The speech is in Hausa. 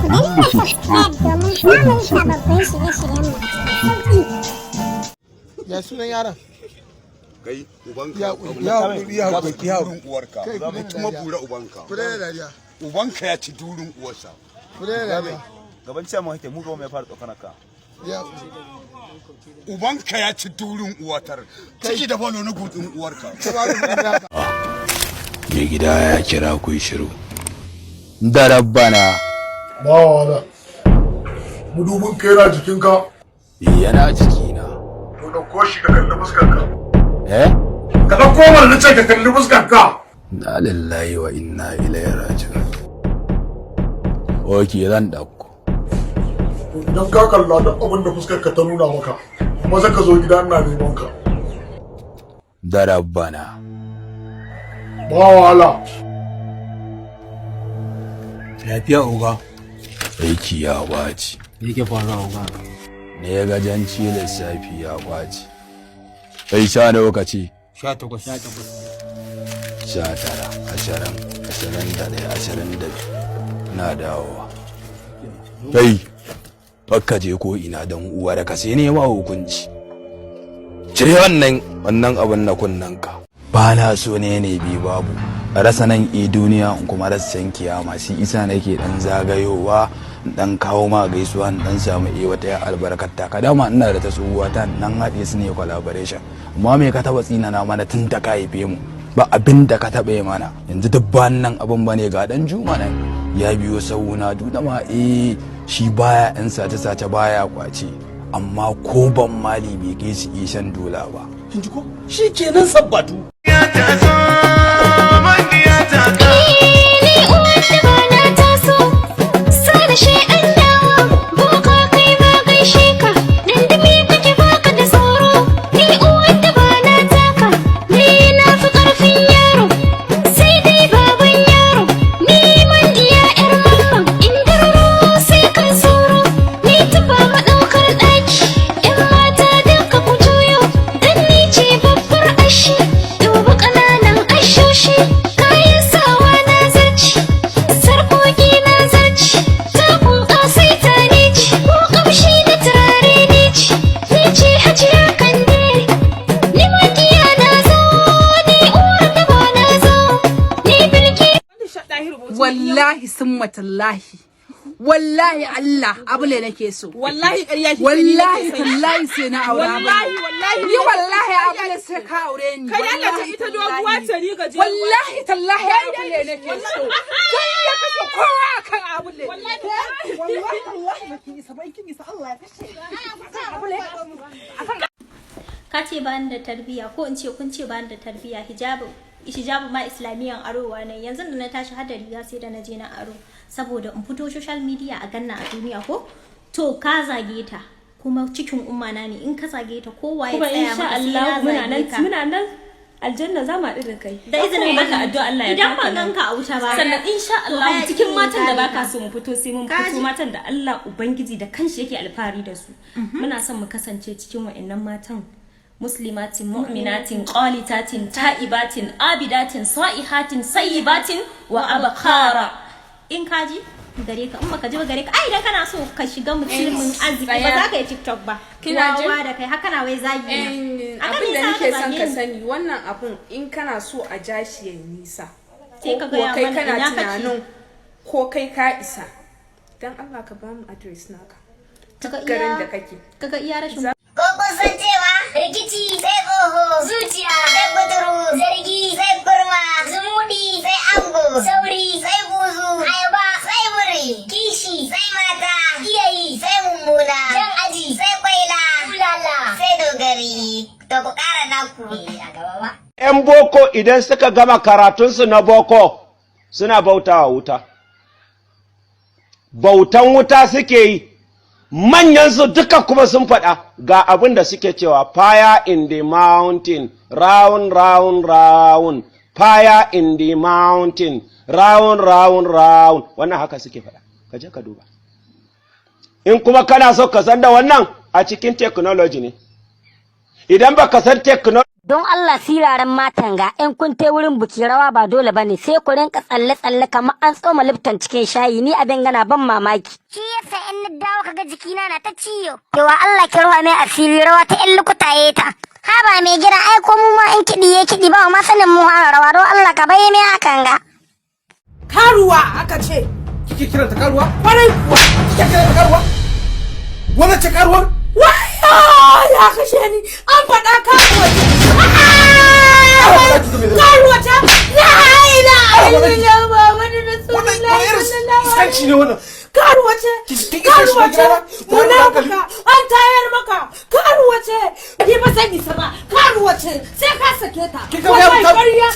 Danna subscribe domin samun sababbin shirye-shiryenmu cikin sauƙi. Ya sunan yaron? Kai ubanka. Ya ya ya ya ci durin uwarka. Kai, ku daina kuma dariya. Bura ubanka. Ku daina dariya. Ubanka ya ci durin uwarsa. Ku daina dariya. Gaban ciya kake, mu gaban mai fara tsokanar ka. Ya. Ubanka ya ci durin uwatar ciki da balo na gudun uwarka. Ka ba da kuɗi naka. Mai gida ya kira ku, yi shiru da rabbana. Ba wala. Mudubin ka yana jikinka? Yana jikina. To, ɗauko shi ka kalli fuskarka. Eh? Ka ɗauko mana, na ce ka kalli fuskarka. Inna lillahi wa inna ilaihi raji'un. Okay, zan ɗauko. To, idan ka kalla, duk abin da fuskarka ta nuna maka, maza ka zo gida, ina neman ka. Da rabbana. Ba wahala. Lafiya, oga? Aiki ya ɓaci. Me yake faruwa, oga? Ne ya gajanci, lissafi ya ɓaci. Kai, sha nawa ka ce? 18. 18. 19, 20, 21, 22. Na dawowa. Kai, bakka je ko ina don uwar ka, sai ne ma hukunci. Cire wannan abin na kunnanka. Ba na so ne bi babu a rasa nan e duniya in kuma rasa can kiyama. Shi isa nake dan zagayowa in dan kawo ma gaisuwa, in dan samu wata ya albarkar ta ka. Dama ina da ta tsohuwa ta nan, haɗe su ne collaboration. Amma me ka taba tsinana mana tun ta ka haife mu? Ba abin da ka taɓa yi mana. Yanzu duk ba nan abin bane. Ga dan Juma nan ya biyo sauna duk ma. Shi baya yan sace sace, baya kwace, amma ko ban mali bai kai su shan dola ba. Kin ji ko? Shi kenan sabbatu. Ni uwar da ba na taso, sada shi an dawo, boka kai ma gaishe ka, dandami kake baka da tsoro. Ni uwar da ba na taka, ni na fi ƙarfin yaro, sai dai baban yaro. Ni mandiya 'yar mamman, indararo sai kan tsoro, ni tuba maɗaukar ɗaki, 'yan mata duka ku juyo, dan ni ce babbar ashi, duba ƙananan ashoshi, kayan sawa na zarci, sarƙoƙi na zarci, takun ƙasaita ne ci, ko ƙamshi na turare ne ci, ni ce Hajiya Kande, ni makiya na zo, ni uwar daba na zo, ni bilki. Wallahi summa tallahi, wallahi Allah, abule nake so. Wallahi ƙarya kike. Wallahi tallahi sai na aure. Wallahi, wallahi. Ni wallahi abule sai ka aure ni. Kai Allah ta, ita doguwa ce, ni gajeruwa. Wallahi tallahi abule nake so. Zan iya kashe kowa akan abule. Wallahi wallahi tallahi baki isa ba. In kin isa, Allah ya kashe abule akan Ka ce ba ni da tarbiyya, ko in ce kun ce ba ni da tarbiyya. Hijabu, hijabu ma islamiyan arowa ne. Yanzu da na tashi har da riga sai da na je na aro saboda in fito social media a ganna a duniya. Ko to ka zage ta, kuma cikin umma na ne. In ka zage ta, kowa ya Kuma tsaya insha maka, sai Allah na muna zage nan ka. Muna nan aljanna, za mu haɗu da kai. Da izinin Maka Allah. addu'a Allah ya Idan baka ban nan. ganka a wuta ba, Sannan insha to Allah hayaki cikin ne matan da kare baka ka. so mu fito, sai mun Ka fito ji? matan da Allah Ubangiji da kanshi yake alfahari da su. Muna son mu kasance cikin wa'annan matan: muslimatin, mu'minatin, qanitatin, ta'ibatin, abidatin, sa'ihatin, sayyibatin wa abkara. In ka ji, gare ka. In baka ji ba, gare ka. Ai idan kana so ka shiga mutumin arziki, ba Tsaya. za ka yi TikTok ba. Kina jin? Wawa da kai haka na wai zagi na. Akan Abin da me nake yasa ka son zage ka ni? sani, wannan abun in kana so a ja shi ya nisa, Sai ko ka kuwa gaya kai mana kana ina kake. tunanin ko kai ka isa, dan Allah ka bamu address naka, Kaga duk garin iya da kake. Kaga iya rashin Ko kun san cewa rikici sai tsoho, zuciya sai kuturu, zargi sai kurma, zumudi sai ango, sauri sai buzu, ayaba sai buri, kishi sai mata, iyayi sai mummuna, jan aji sai kwaila, bulala sai dogari. To, ku ƙara naku a gaba ba. 'Yan boko idan suka gama karatunsu na boko, suna bautawa wuta. Bautan wuta suke yi, manyansu duka kuma sun faɗa ga abin da suke cewa: "Fire in the mountain, round, round, round, fire in the mountain, round, round, round." Wannan haka suke faɗa, ka je ka duba. In kuma kana so ka san da wannan, a cikin technology ne. Idan ba ka san technology Don Allah siraran matan ga in kun tai wurin buki rawa ba dole bane, sai ku rinka tsalle tsalle kamar an tsoma lifton cikin shayi. Ni abin gana ban mamaki. Shi yasa in na dawo kaga jikina na ta ciyo. Yawa Allah ki ruwa mai asiri, rawa ta ƴan lukutaye ta. Haba mai gida, ai ko mu ma in kiɗi ya kiɗi ba ma sanin mu hana rawa. Don Allah ka bai mai hakan ga. Karuwa aka ce. Kike kiranta karuwa? Kwarai kuwa. Kike kiranta karuwa? Wannan ce karuwar? Wayo, ya kashe ni. An faɗa karuwa ce. Karuwa ta. La ilaha illallah Muhammadu Rasulullahi sallallahu alaihi Iskanci ne wannan. Karuwa ce. Karuwa ce. Munafuka an tayar maka. Karuwa ce. Ni ba zan isa ba. Karuwa ce. Sai ka sake ta. Kika ga Wallahi ƙarya.